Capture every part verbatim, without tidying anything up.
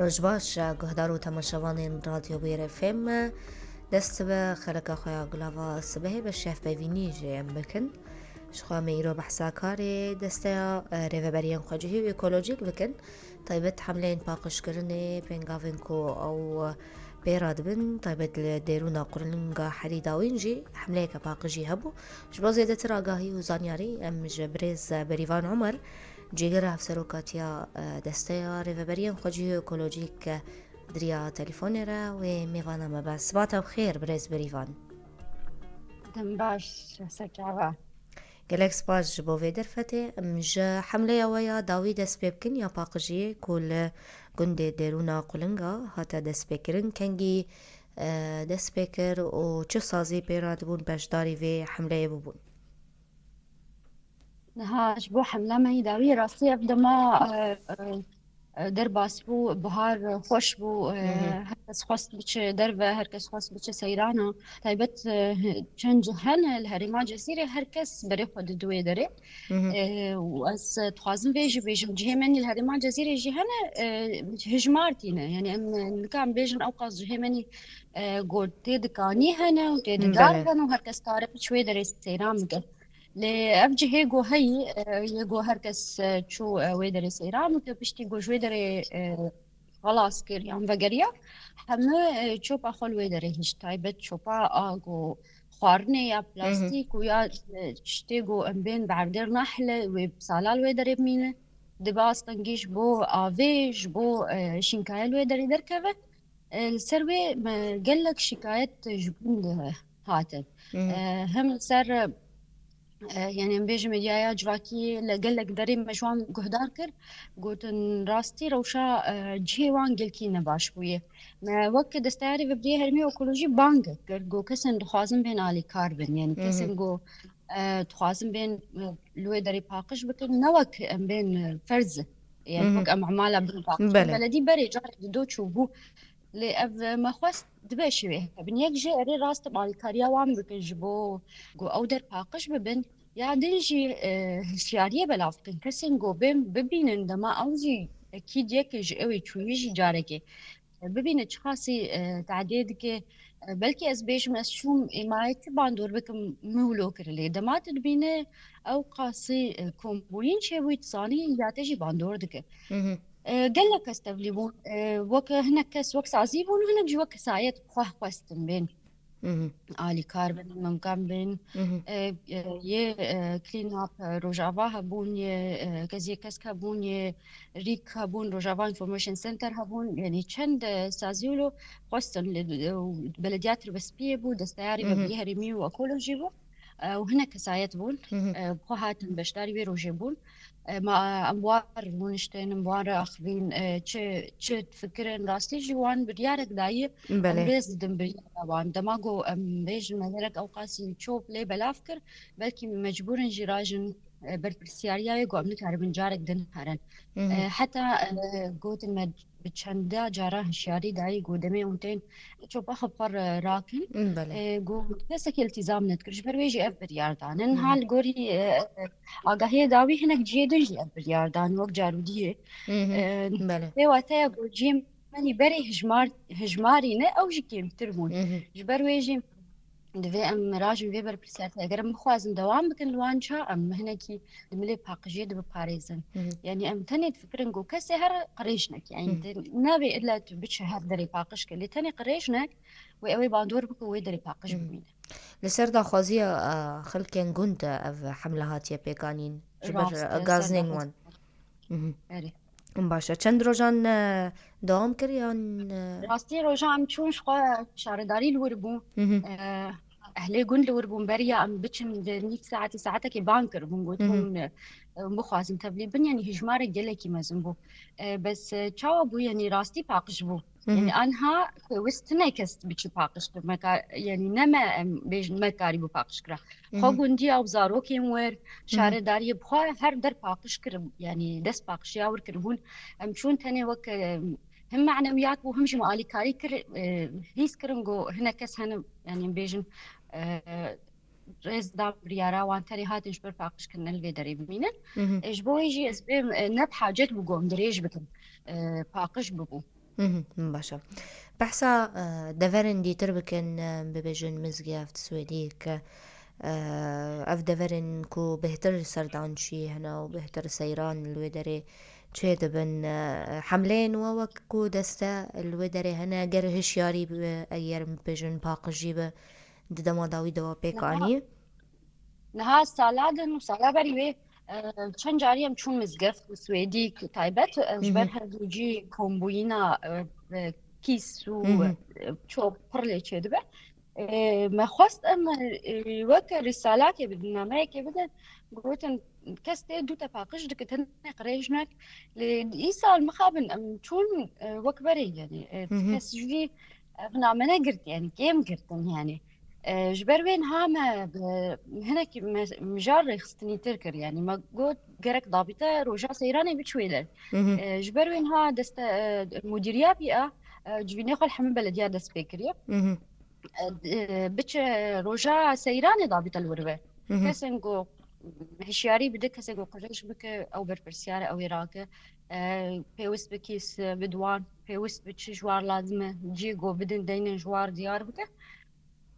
Roj baş, guhdar û temaşevanên Radyo Bêr F M. Dest bi xeleka xwe ya gulava sibehê bi şevpeyvînî jê em bikin. Ji xwe me îro behsa karê desteya, e, rêveberiyên xwecihî û ekolojîk bikin. Taybet hemleyên paqijkirinê, pêngavên ku ew pê re dibin, taybet li dêrûna qulinga herî dawîn jî hemleyeke paqijî hebû. Ji bo zêdetir agahî û zanyarî em ji birêz Berîvan Omer, cîgera hevserokatiya, e, desteya rêveberiyên xwecihî û ekolojîk, e, di riya telefonê re wê mêvana me be. Siba te bi xêr, birêz Berîvan. Dem baş, Seçava. Gelek spas ji bo vê derfetê. Em ji hemleya we ya dawî dest pê bikin ya paqijiyê ku li gundê Dêrûna Qulinga hate destpêkirin. Kengî, e, dest pê kir û çi sazî pê re dibûn beşdarî vê hemleyê bibûn? Niha ji bo hemla me yî dawî, rastî ev dema, e, e, e, derbas bû, bihar, e, xweş bû, e, Hı hı. Her kes xwest biçe derve, her kes xwest biçe seyrana. Taybet, e, çend cih hene li herêma Cezîrê, her kes berê xwe dide wê derê. Hı hı. E, û ez, e, dixwazim vê jî bêjim, cihê me nî li herêma Cezîrê jî hene, e, hijmar tîne. Yani em, e, nika em bêjin ewqas cihê me nî, e, ku tê dikanî hene û tê Hı, didar belê. Hene û her kes kare biçe wê derê seyran bike. Lê ev cihê ku heyî, e, yê ku her kes, e, çû, e, wê derê seyran bike, piştî ku ji wê derê, e, xelas kir yan vegeriya, hemû, e, çopa xwe li wê derê hişt. Taybet çopa a ku xwarinê ya Hı hı. Plastîk û ya, e, tiştê ku em bên bi erdêr nahle, wê sala li wê derê bimîne. Dibe astengî ji bo avê, ji bo, e, şînkaya li wê derê derkeve. E, li ser wê me gelek şikayet ji gund hate. Hı hı. E, hem li ser, e, yani em bêjin medyaya civakî li gelek derê me ji wan guhdar kir, gotin rastî rewşa, e, cihê wan gelkî ne baş bûye. Me wek Desteya Rêvebiriyê Herêmî Ekolojî bang kir, got kesên dixwazin bên alîkar bin, yani Hı hı. Kesên got, e, dixwazin bên, e, li wê derê paqij bikin, ne wek em bên, e, ferz, yani Hı hı. Wek em emala bin paqij. Belê. Beledî berê carek dido çûbû. Lê ev, e, me xwest dibe şêwê hebin. Yek jê erê rast alîkariya wan bikin ji bo ku ew der paqij bibin. Ya din jî, e, hişyariyê belav bikin. Kesên ku bên bibînin dema ew jî ekîd yek ji ew ê çûyî jî carekê, e, bibîne çiqasî, e, tadê dike. E, belkî ez bêjim ez çûm êmayê ti bandor bikim min wilo kir. Lê dema tu dibîne ew qasî, e, kombûyîn çêbûyî dizanî ya te jî bandor dike. Hı hı. E, gelek kes tevlî bûn. E, wek hinek kes wek sazî bûn û hinek jî wek kesayet xwe xwestin bên. Hı hı. Alîkar bin, mimkan bin. Hı hı. E, e, yê, e, Clean Up, e, Rojava hebûn, yê, e, Keziyê Kesk hebûn, yê Rîk hebûn, Rojava Information Center hebûn. Yani çend, e, sazî wilo xwestin li, e, Belediya Tirbespiyê bû, Desteya Hı hı. Rêvebirî Herêmî û Ekolojî bû. E, û hinek kesayet bûn. Hı hı. E, bi xwe hatin beşdarî wê rojê bûn. E, ma em war rûniştin, em war axivîn, e, çi, çi difikirin, rastî jî wan biryarek dayî, em Belê. Rêz didin biryara wan. Dema ku em bêjin me gerek ew qasî çop lê belav kir, belkî mecbûr in jî rajin, e, berpirsiyariya wê ku em nikaribin carek din herin. Hı hı. E, heta, e, gotin me bi çenda caran hişyarî dayî ku demê hûn tên çopa xwe bi xwe re rakin. Belê. E, ku kesekî iltîzam nedikir. Ji ber wê jî ev biryar dan. Hı hı. Niha li gorî, e, e, agahiyê dawî hinek cihê din jî ev biryar dan wek carûdiyê. Hı hı. E, Belê. Pê wateya ku cihê me nî berê hijmar, hijmarî ne, ew jî kêmtir bûn. Hı hı. Ji ber wê jî divê em mirajin vê berpirsiyartê, eger em bixwazin dewam bikin li wan ca, em hinekî di milê paqijiyê dibiparêzin. Hı hı. Yani em tenê difikirin ku kesê her qirêj neke. Yani Hı hı. Nabê illa tu biçe her derê paqij ke, lê tenê qirêj nek wê ew ê bandor bike wê derê paqij Hı hı. Bimîne. Li ser daxwaziya, e, xelkên gund ev hemle hatiye pêkanîn. Ji ber, Rast, e, li ser gaznên daxwaz- wan. Mhm. Erê. Baş e. Çend rojan, e, dewam kir yan, e? Rastî roja em çûn ji xwe şaredarî li wir bû. Mhm. E, ehlê gund li wir bûn. Beriya em biçin di nîv saetî, saetekê bang kiribûn, gotin, Mhm. hûn, e, hûn bixwazin tevlî bin, yanî hijmarek gelekî mezin bû. E, bes, e, çawa bû, yanî rastî paqij bû. Hı hı. Yanî anha pêwist tune kes biçî paqij kir. Me ka-, yanî ne me em bêjin me karîbû paqij kira. Hı hı. Xwe gundî ew zarokên wer, Hı hı. şaredariyê bi xwe her der paqij kir. Yanî dest paqijiya wir kir. Hûn em çûn tenê wek, e, him manewiyat bû, him jî me alîkarî kir, e, hîs kirin ku hinek kes hene, yanî em bêjin, e, rêz dan biryara wan, tenê hatin ji ber paqijkirinê li vê derê bimînin. Hı hı. E, ji bo wê jî ez bêm, e, ne bi hacet bû ku em dirêj bikin, e, paqij bibû. Mhm, baş e. Behsa, e, deverên dîtir bikin, e, bibêjin Mizgift, Swêdîk, e, ev deverên ku bêhtir serdankî hene û bêhtir seyran li wê derê çêdibin, e, hemleyên we wek ku deste li wê derê hene, ger hişyarî bi, eger bibêjin paqijî bi, di dema dawî de we pêk Niha anî. Niha sala din û sala berî wê, e, çend carî em çûn Mizgift û Swêdîk taybet, e, ji ber Mhm. her du cî kombûyîna, e, e, kîs û, Mhm. e, çok pir lê çêdibe. E, me xwest em, e, weke rîsalakê bidin, nameyekê bidin, gotin, kes tê du te paqij dike, tenê qirêj nek. Lê îsal mixabin em çûn, e, wek berê, yani, e, Mhm. kes ji vî, e, name negirt, yani, kêm girtin, yani. E, ji ber wê niha me bi hinekî me, mijar rêxistinîtir kir. Yani me got gerek dabîte roja seyranê biçû wê der. Mhm. E, ji ber wê niha deste, e, mudîriya bîya, e, civînê xwe li hemî belediya dest pê kiriye. Mhm. E, e, biçe roja seyranê dabîte li wir be. Mhm. Kesên ku hişyarî bide, kesê ku qirêj bike, ew berpirsiyar e, ew ê rake. E, pêwist bi kîs, e, bi diwan, pêwist bi çi ji war lazim e, cî ku bidin deynin ji war diyar bike.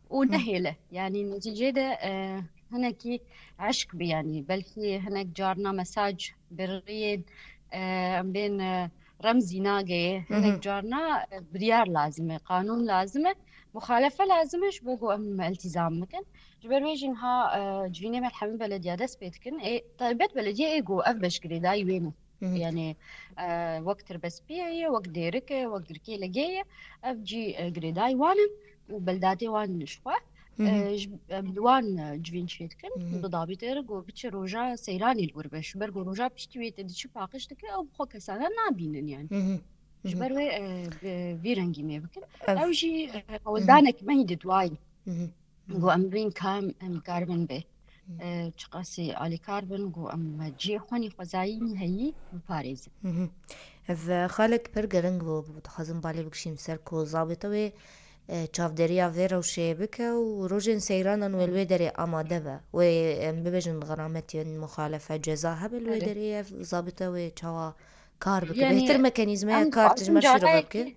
û Hı. nehêle. Yani neticê de, e, hinekî eşk bi, yani belkî hinek carna mesaj biriyên, e, em bên, e, remzî nageye. Hı hı. Hinek carna, e, biryar lazim e, qanûn lazim e, muxalefe lazim e ji bo ku em iltîzam bikin. Ji ber wê jî niha, e, civînê me li hemî belediya dest pê dikin. Ê, taybet belediye ê ku ev beş girêdayî wê ne. Hı hı. Yani, e, wek tirbespiyê ye, wek dêrik e, wek girkê legê ye. Ev cî, e, girêdayî wan in û beldatê wan in ji xwe. Hı hı. E, ji, em li wan, e, civîn çêdikin. Hı hı. Di dabî te re ku biçe roja seyranê li wir be. Ji ber ku roja piştî wê te diçe paqij dike, ew bi xwe kesana nabînin yani. Hı hı. Hı hı. Ji ber wê, e, bi vî rengî me bikin. Ev Ew jî, e, Hı hı. hewldanek me yî di duayî. Hı hı. Got, em bîn kam em karibin bê. Hmm. E, çiqasî alîkar bin, got, em cihê xwe nî xwezayî nî heyî biparêzin. Hı hı. Ev, e, xalek pir giring bû, dixwazim balê bikişîm ser ku zabita wê, e, çavdêriya vê rewşê bike û rojên seyranan wê li wê derê amade be. Wê, em bibêjin, xirametiyên muxalefe ceza hebe li wê Erê. derê, ev zabita wê çawa kar bike? Yani, Bêhtir mekanîzmeya em kar dixwazin tijme şirove carekê bike.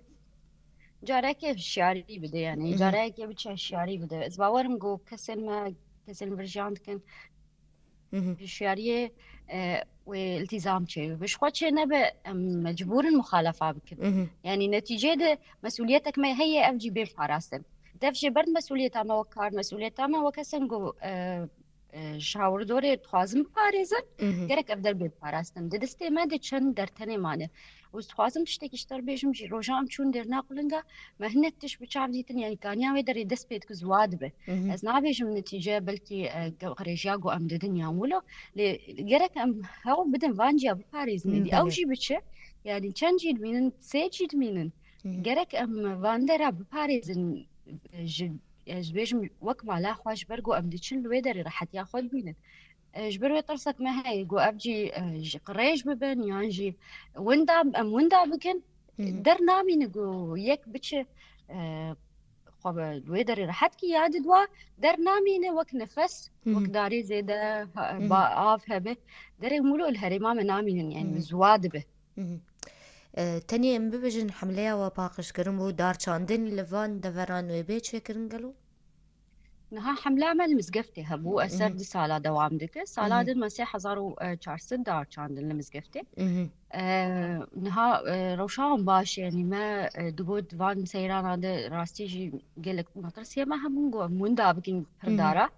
Carekê hişyarî bide, yani, Hı hı. carekê biçe hişyarî bide. Ez bawerim ku kesên me, kesên vir jiyan dikin, Hı hı. hişyariyê, e, wê iltîzam çêbibe. Ji xwe çê nebe, em mecbûr in muxalefa bikin. Hı hı. Yani, netîcê de mesûliyetek me heye, ev jî bê parastin. Dev jê berd mesûliyeta me wek kar, mesûliyeta me wek kesên ku, e, e, ji hawirdorê dixwazin biparêzin, Mhm. gerek ev der bê biparastin. Di destê me de çend dertenê mane. Û ez dixwazim tiştekî ji te re bêjim jî. Roja em çûn dêrina qulinga, me hinek tişt bi çav dîtin, yanî kaniya wê derê dest pê dike ziwa dibe. Mhm. Ez nabêjim netîce belkî, e, ge-, qirêjiya ku em didin yan wilo, lê gerek em hewl bidin van ciya biparêzin. Hı, Êdî ew belê. jî biçe, yanî çend cî dimînin, sê cî dimînin. Hı hı. Gerek em van dera biparêzin, e, ji ez dibêjim wek mala xwe, ji ber ku em diçin li wê derê rehetiya xwe dibînin. E, ji ber wê tirsek me heye ku ev cî, e, ji qirêj bibin yan jî winda, em winda bikin, Hı hı. der namîne ku yek biçe, e, xwe bi, li wê derê rehet kî ya didwa, der namîne wek nefes, Hı hı. wek darê zêde, ha, Hı hı. ba, av hebe, derê wilo li herêma me namînin, yani Hı hı. ziwa dibe. Mhm. E, tenê em bibêjin hemleya we paqijkirin bû, darçandin li van deveran wê bê çêkirin gelo? Niha hemla me li Mizgeftê hebû, e, ser Mhm. du sala dewam dike. Sala Mhm. din me sê hezar û çar sed darçandin li Mizgeftê. Mhm. E, niha, e, rewşa wan baş e, yanî me, e, digot van seyrana de rastî jî gelek metirsiyê me hebûn, got em winda bikin Hı hı. pirdara.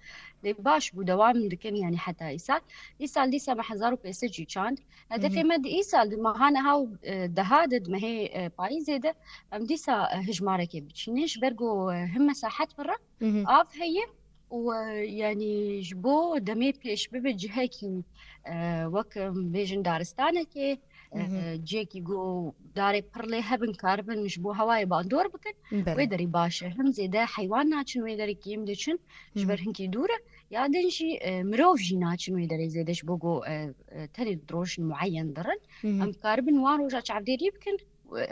Lê baş bû, dewam dikin, yanî heta îsal. Îsal dîsa me hezar û pênc sed jî çand. Hedefê Hı hı. me di îsal, di meha niha û, e, deha de, di mehê, e, payîzê de, em dîsa, e, hijmarekê biçînin. Ji ber ku, e, hin mesahet pir e, Hı hı. av heye û, e, yanî ji bo demê pêş bibe cihekî, e, wek, em bêjin daristanekê, Hı hı. e, cihekî ku darê pir lê hebin, karibin ji bo hewayê bandor bikin. Belê. Wê derê baş e. Him zêde heywan naçin wê derê, kêm diçin, ji Hı hı. ber hinkî dûr e. Ya din jî, e, mirov jî naçin wê derê zêde ji bo ku, e, e, tenê di rojên mueyen dirin. Hı hı. Em karibin wan roja çavdêrî bikin,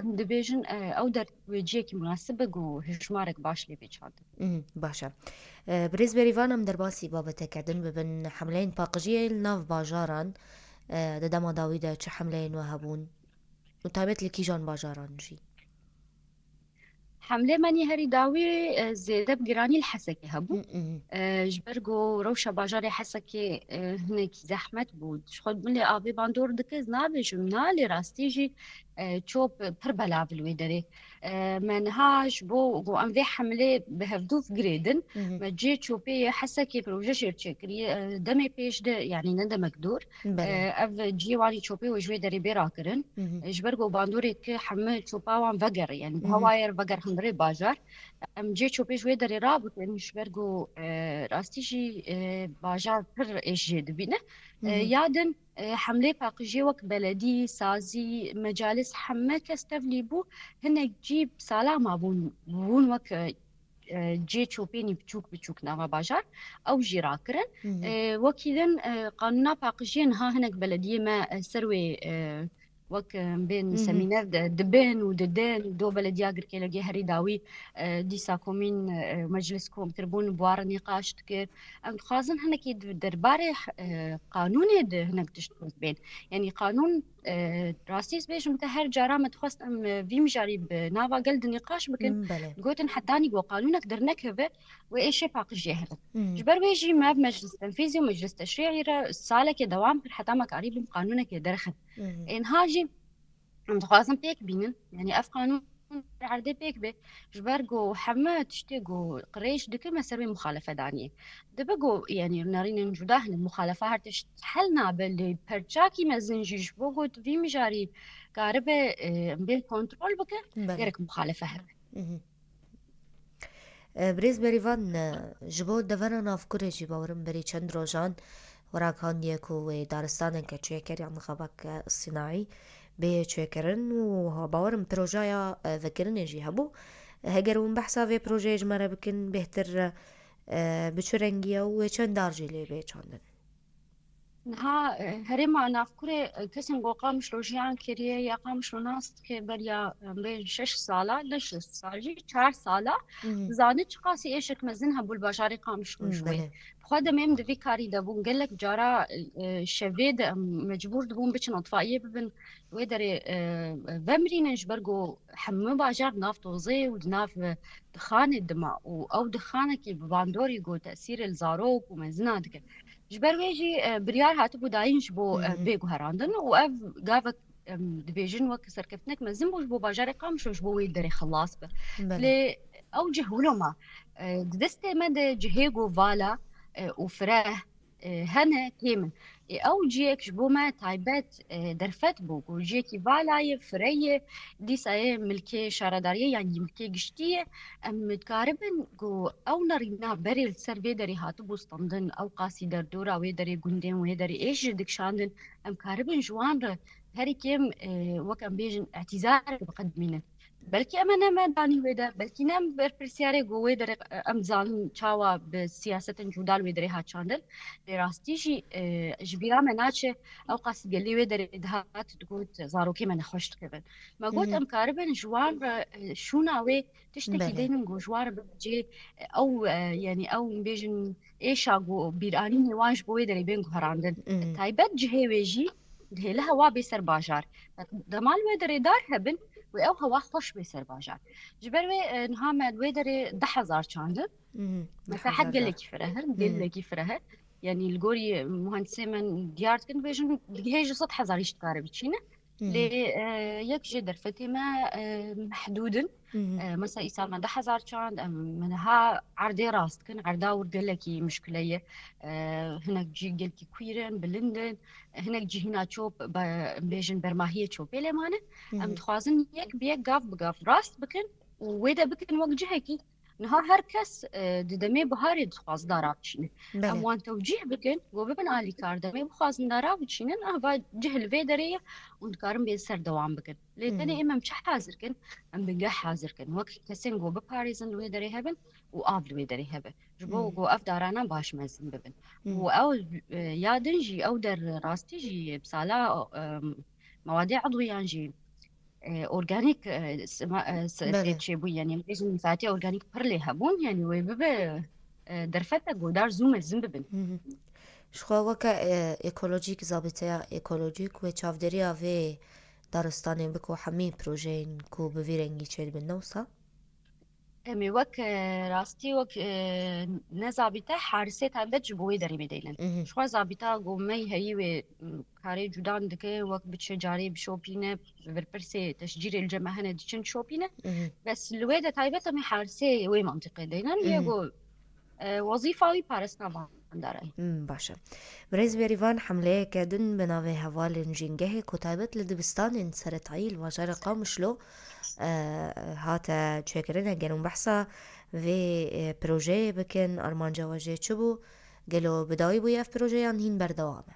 em dibêjin, e, ew der wê cihekî munasib be ku hijmarek baş lê bê çandin. Mhm, baş e. E, birêz Berîvan, em derbasî babeteke din bibin. Hemleyên paqijiyê li nav bajaran, e, di dema dawî de çi hemleyên we hebûn? Û taybet li kîjan bajaran jî? Hemlê me nî herî dawî, e, zêde bi giranî li Hesekê hebû. E, ji ber ku rewşa bajarê Hesekê, e, hinekî zehmet bû. Ji xwe milê avê bandor dike, ez nabêjim na, lê rastî jî, e, çop pir belav li wê derê. E, me niha ji bo ku em vê hemlê bi hevdûv girêdin, me cê çopê yê Hesekê proje jê çêkiriye. E, demê pêş de, yanî ne demek dûr, e, ev ciyê wanî çopê wê ji wê derê bê rakirin. E, ji ber ku bandorê dike hemû çopa wan vegerê, yanî bi hewayê re veger hundirê bajar. Em cê çopê ji wê derê rabikin, ji ber ku, e, rastî jî, e, bajar pir êş jê dibîne. E, ya din, e, hemlê paqijiyê wek beledî, sazî, mecalis, heme kes tevlî bû. Hinek cî sala mabûn, bûn wek, e, cê çopênî biçûk biçûk nava bajar. Ew jî rakirin. E, wekî din, e, qanûna paqijiyê niha hinek belediyê me, e, ser wê, e, wek, e, bên semîner de dibin û didin, do belediya Girkêlogê herî dawî, e, dîsa komîn, e, meclis kom kirbûn, bi wan re nîqaş dikir. Em dixwazin hinekî di derbarê, e, qanûnê de hinek tişt bên. Yanî qanûn, e, rastî ez bêjim te her cara me dixwest em, e, vî mijarî bi nava gel de nîqaş bikin. Gotin hetanî ku qanûnek dernekeve wê êşê paqijiyê hebe. Ji ber wê jî me ev meclis tenfîzî û meclis teşrî'î re salekê dewam kir heta me karîbûn qanûnekê derxin. Ê niha jî em dixwazin pêk bînin. Yanî ev qanûn erdê pêk bê. Ji ber ku heme tiştê ku qirêj dike me ser wê muxalefe daniyê. Dibe ku, yanî nerînên cuda hene, muxalefe her tişt hel nabe, lê perçakî mezin jî ji bo ku tu vî mijarî karibe, e, em bên kontrol bike, gerek muxalefe hebe. E, Birêz Berîvan, e, ji bo devera navkurê jî bawerim berî çend rojan we ragihandiye ku wê daristaneke çêker yan xebak, e, sînaî bê çêkirin û ha bawerim projeya, e, vekirinê jî hebû. Heger hûn behsa vê projeyê ji me re bikin, bêhtir, e, bi çi rengî ye û wê çend dar jî lê bê çandin? Niha, e, herêma Navkurê, e, kesên ku Qamişlo jiyan kiriye ya Qamişlo nas dike beriya, e, bê şeş sala, ne şeş sal jî, çar sala, dizane çiqasî êşek mezin hebû li bajarê Qamişlo ji wê. Bi xwe demê em di vî karî de bûn. Gelek cara, e, şevê de em mecbûr dibûn biçin itfaiyê bibin, wê derê, e, vemirînin, ji ber ku hemû bajar di nav tozê û di nav, e, dixanê dima û ew dixanekî bi bandorî ku tesîrê li zarok û mezina dike. Ji ber wê jî, e, biryar hatibû dayîn ji bo, e, bê guherandin û ev gavek, em, dibêjin wek serkeftinek mezin bû ji bo bajarê Qamişlo ji bo wê derê xilas be. Lê ew cih wilo ma, e, di destê me de cihê ku vala, e, û fireh, e, hene kêm in. Ê ew cihek ji bo me taybet, e, derfet bû ku cihekî vala ye, fireh ye, dîsa yê milkê şaredariyê yan yî milkê giştî ye. Em dikaribin ku ew nerîna berê li ser vê derê hatibû standin, ew qasî derdora wê derê gundên wê derê êş jî dikişandin, em karibin ji wan re herî kêm, e, wek em bêjin, îtîzarek biqedimînin. Belkî em ê ne me danî wê de, belkî ne em berpirsiyarê ku wê derê, e, em dizanin çawa bi siyasetên cuda li wê derê hat çandin. Lê rastî jî, e, ji bîra me naçe, ew qasî gelê wê derê dihat digot, zarokê me nexweş dikevin. Me got, em karibin ji wan re, e, şûna wê tiştekî deynin ku ji wan re bibe cê, e, ew, e, yanî ew bêjin êşa ku bîranînê wan ji bo wê derê bên guherandin. Taybet cihê wê jî dihêle hewa bê ser bajar. Dema li wê derê dar hebin, wê ew hewa xweş bê ser bajar. Ji ber wê, e, niha me li wê derê deh hezar çandin. Mesela hed gelekî fireh e, gelekî fireh e. Yanî li gorî muhendisê me diyar dikin, dibêjin digihê ji sed hezar îş dikare biçîne. Lê, e, yek jê derfetê me, e, mehdûd in. E, mesela îsal me deh hezar çand, em, me niha erdê rast dikin. Erda wir gelekî muşkile ye. E, hinek cî gelkî kwîr in, bilind in. Hinek cî hîna çop, be-, bêjin bermahiyê çopê lê mane. Em dixwazin yek bi yek, gav bi gav rast bikin û wê de bikin wek cihekî. Niha her kes, e, di demê biharê dixwaz dara biçîne. Em wan tewcîh bikin, ku bibin alîkar, demê bixwazin dara biçînin, ava cih li vê derê ye û dikarin bê ser dewam bikin. Lê tenê em, em çi hazir kin? Em bingeh hazir kin. Wek kesên ku biparêzin li wê derê hebin û av li wê derê hebe. Ji bo ku ev darana baş mezin bibin. Û ew, e, ya din jî, ew der rastî jî bi sala, e, mewadê edwiyan jî, e, organîk, e, s-, ma-, e, s-, Belê. tê çêbû, yanî em bêjin mîfatê organîk pir lê hebûn, yanî wê bibe, e, derfetek godar zû mezin bibin. Ji xwe weke, e, ekolojîk, zabiteya ekolojîk wê çavdêriya vê daristanê biko hemî projeyên ku bi vî rengî çêdibin, ne wisa? Em ê wek, e, rastî wek, e, ne zabîte, harisê taybet ji bo wê derê me deynin. Mhm. Ji xwe zabîta ku me heyî wê, m, karê cudan dike, wek biçe carê bişopîne, virpirsê teşcîrê li cem me hene diçin dişopîne. Mhm. Bes li wê de taybet em ê harisê wê mantîqê deynin. Yê Mhm. ku, e, wezîfa wî parastina vandarayî. Hmm, baş e. Birêz Bêrîvan, hemleyeke din bi navê Hevalên Jîngehê ku taybet li dibistanên seretayî li bajarê Qamişlo, e, hate çêkirin, eger hûn behsa vê, e, projeyê bikin, armanca we jê çi bû? Gelo bi dawî bûye ev proje yan hîn berdewam e?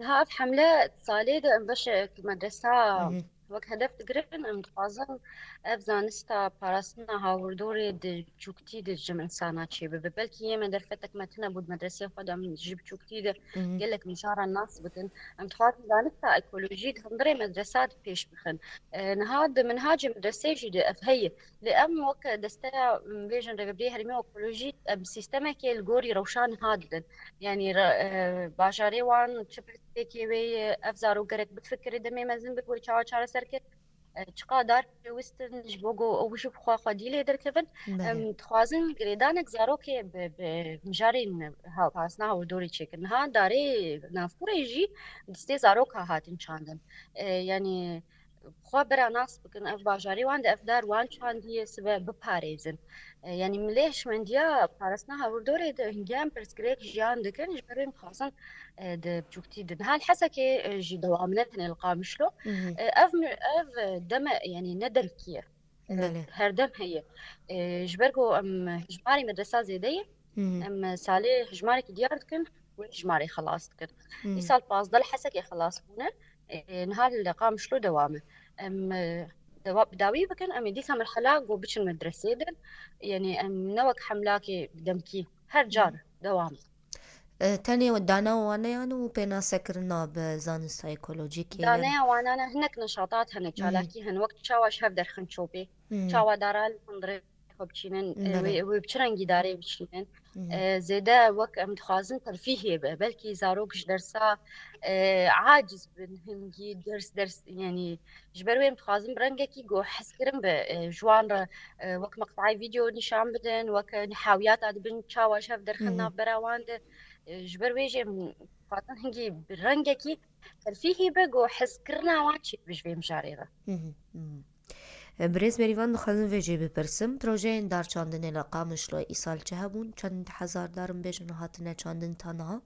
Niha ev hemle salê de em beşek medresa Mhm. wek hedef digirin, em dixwazin ev zanista parastina hawirdorê di çûktî de ji insana çêbibe. Belkî yê me derfetek me tune bû di medreseyê xwe de, em ji biçûktî de Mhm. gelek mijaran nas bikin. Em dixwazin zanista ekolojî di hundirê medresa de pêş bixin. E, niha di minhacê medresê jî de ev heye. Lê em wek desteya, em bêjin, Rêvebirê Herêmê Ekolojî, em sîstemekê li gorî rewşa niha didin. Yanî re-, e, bajarê wan çi pirsgirêkê wê ye, ev zarok gerek bifikire demê mezin bike wê çawa çareser kir. E, çiqadar pêwist in ji bo ku ew ji bi xwe xwedî lê derkevin. Belê. Em dixwazin girêdanek zarokê bi, bi mijarên ha-, parastina hawirdorê çêkin. Niha darê navkûrê jî distê zaroka hatin çandin. E, yanî xwe bira nas bikin, ev bajarê wan de ev dar wan çandiye, sibe biparêzin. E, yanî milê hişmendiya parastina hawirdorê de hingiyan pirsgirêk jiyan dikin, ji ber wê em dixwazin, e, di biçûktî de. Niha li Hesekê, e, jî dewam ne tenê li Qamişlo. Mhm. E, ev mi-, ev, e, deme, yanî ne demkî ye. E, Belê. Her dem heye. E, ji ber ku em hijmarê medresa zêde ye, Mhm. em salê hijmarekî diyar dikin, wê hijmarê xelas dikin. Mhm. Îsal pazdeh li Hesekê xelas bûne, e, niha li Qamişlo dewam e. Em, e, dewa-, bi dawî bikin, em ê dîsa merhela ku biçin medresê din. Yanî em ne wek hemlakê demkî her car Mhm. dewam e. E, tenê daneya wan e yan û pênasekirina bi zanista ekolojîkê ye? Daneya wan e, hinek neşatat hene, Mhm. çalakî hene, wek çawa ji hev derxin çopê, Mhm. çawa dara li hundirê xwe biçînin, e, Belê. wê, wê bi çi rengî darê biçînin. Mhm. E, zêde wek em dixwazin terfîhê be, belkî zarok ji dersa, e, aciz bin, hingî ders, ders, yanî ji ber wê em dixwazin bi rengekî ku hezkirin be, e, ji wan re, e, wek meqtayê vîdeo nîşan bidin, wek, e, hawiyata dibin çawa ji hev derxin Mhm. navbera wan de. E, ji ber wê jî em dixwazin hingî bi rengekî terfîhî be ku hezkirina wan çêbe ji vê mijarê re. Mhm, mhm. E, Birêz Bêrîvan, dixwazim vê jî bipirsim. Projeyên darçandinê li Qamişlo îsal çi hebûn? Çend hezar dar em bêjin hatine çandin ta niha?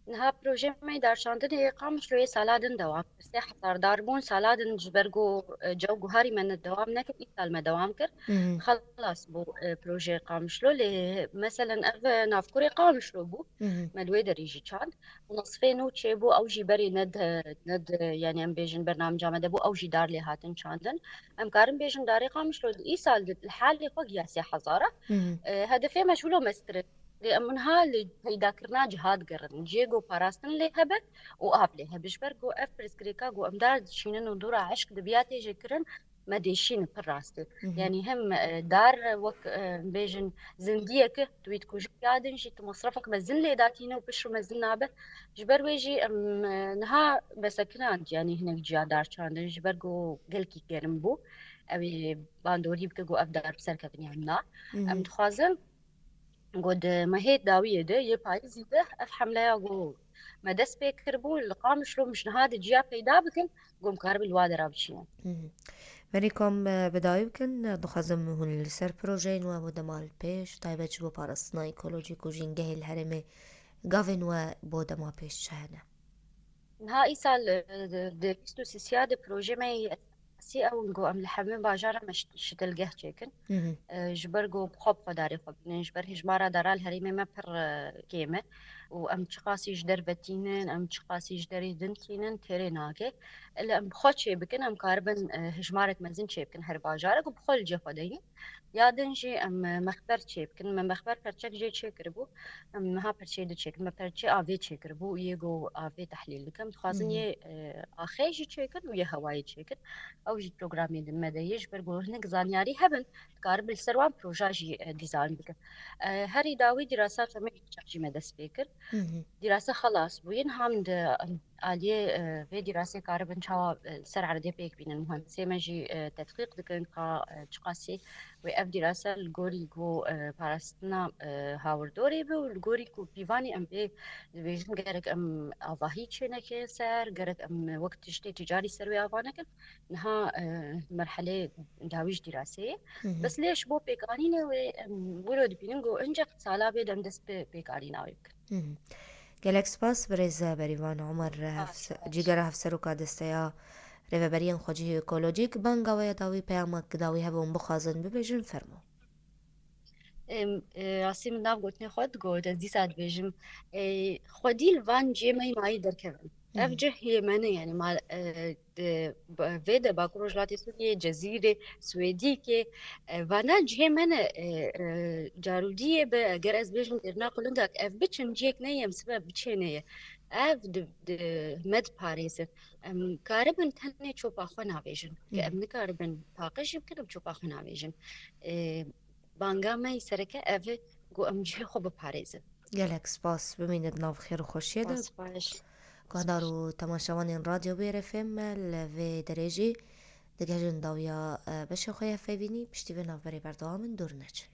Niha projeyê me darçandinê Qamişloyê sala din dewam kir. Sê hezar dar bûn, sala din ji ber ku, e, cew guharî me ne dewam nekir, îsal me dewam kir. Mhm. Xelas bû, e, projeyê Qamişlo. Lê meselen ev, e, navkûrê Qamişlo bû. Mhm. Me li wê derê jî çand. Û nesfê nû çêbû, ew jî berê ne di, ne di, yanî em bêjin bernamca me de bû, ew jî dar lê hatin çandin. Em karin bêjin darê Qamişlo di îsal di li halê xwe giya sê hezar e. Mhm. E, hedefê me ji wilo mestir e. Lê em niha li peydakirina ciha digerin. Cihê ku parastin lê hebe û av lê hebe. Ji ber ku ev pirsgirêka ku em dar dişînin û dûra eşq dibiya tê jê kirin, me dêşînin pir rast e. Mhm. Yanî hem, e, dar wek, e, bêjin zindiyeke tu wî dikujî ya din jî tu mesrefek mezin lê datîne û pişt mezin nabe. Ji ber wê jî em, e, niha vesekinan, yanî hinek ciya dar çandin ji ber ku gelkî germ bû. Ew ê bandorî bike ku ev dar bi ser kevin yan na. Mhm. Em dixwazin Got, di mehê dawiyê de yê payîzî de ev hemleya ku me dest pê kiribû, li Qamişlo min ji niha di ciya peyda bikin, ku em karibin li wa dera biçînin. Mhm. Berî ku em, e, bi dawî bikin, e, dixwazim hûn li ser projeyên we bo dema li pêş, taybet ji bo parastina ekolojîk û jîngehê li herêmê, gavên we bo dema pêş çi hene? Niha îsal, e, di, di bîst û sisiya de projê me yê esasî ew in ku em li hemî bajara me şi-, şitilgeh çêkin. Mhm. E, ji ber ku bi xwe bi xwe darê xwe bînin, ji ber hejmara dara li herêmê me pir, e, kêm e û em çiqasî ji derve tînin, em çiqasî ji derê din tînin, têrê nake. Lê em bi xwe çêbikin, em karibin, e, hejmarek mezin çêbikin her bajarek û bi xwe li cê xwe de yîn. Ya din jî em, e, mexber çêbikin. Me mexber perçek jê çêkiribû. Em niha perçeyê din çêkin. Me perçê avê çêkiribû û yê ku avê tehlîl dikim. Dixwazin Hı hı. yê, e, axê jî çêkin û yê hewayê çêkin. Ew jî programê din me de yê. Ji ber ku hinek zanyarî hebin, dikarin li ser wan proja jî, e, dîzayn bikin. E, herî dawî dîrasa çemê jî me dest pê kir. Dîrase xelas bûye, niha em di aliyê, e, vê dîrasê karibin çawa, e, li ser erdê pêk bînin. Muhendisê me jî, e, tedqîq dikin ka, e, çiqasî wê ev dîrase li gorî ku, e, parastina, e, hawirdorê be û li gorî ku pîvanê em pê dibêjin gerek em avahî çêneke ser, gerek em wek tiştê ticarî ser wê ava nekin. Niha, e, merhelê dawî ji dîrasê ye. Bes lê ji bo pêkanînê wê, em, wilo dibînin ku ince sala bê dem dest bi pêkanîna wê bikin. Gelek spas birêz Berîvan Omer, hevse-, cîgera hevseroka desteya Rêveberiyên Xwecihî Ekolojîk. Banga we ya dawî, peyamek dawî hebe hûn bixwazin bibêjin, fermo. Em, e, rastî min nav gotinê xwe digot, ez dîsa dibêjim, e, xwedî li van cihê me yî mayî derkevin. Ev cih yê me ne, yani ma, e, di, ba-, vê de Bakur Rojhilatê Sûriyê, Cezîrê, Swêdîkê, e, vana cihê me ne, e, e, carûdiyê be, eger ez bêjim êrina qulindak, ev biçin cihêk ne ye, em sibe biçêne ye. Ev di, di, me diparêzin. Em karibin tenê çopa xwe navêjin. Ke em nikaribin paqij jî bikin, em çopa xwe navêjin. E, banga me yî sereke ev e ku em cihê xwe biparêzin. Gelek spas, bimîne di nav xêr û xweşiyê de. Spas, baş. Guhdar û temaşevanên Radyo Bêr F M, li vê derê jî digihîjin dawiya, e, beşê xwe ya hevpeyvînî, piştî vê navberê berdewam in, dûr neçin.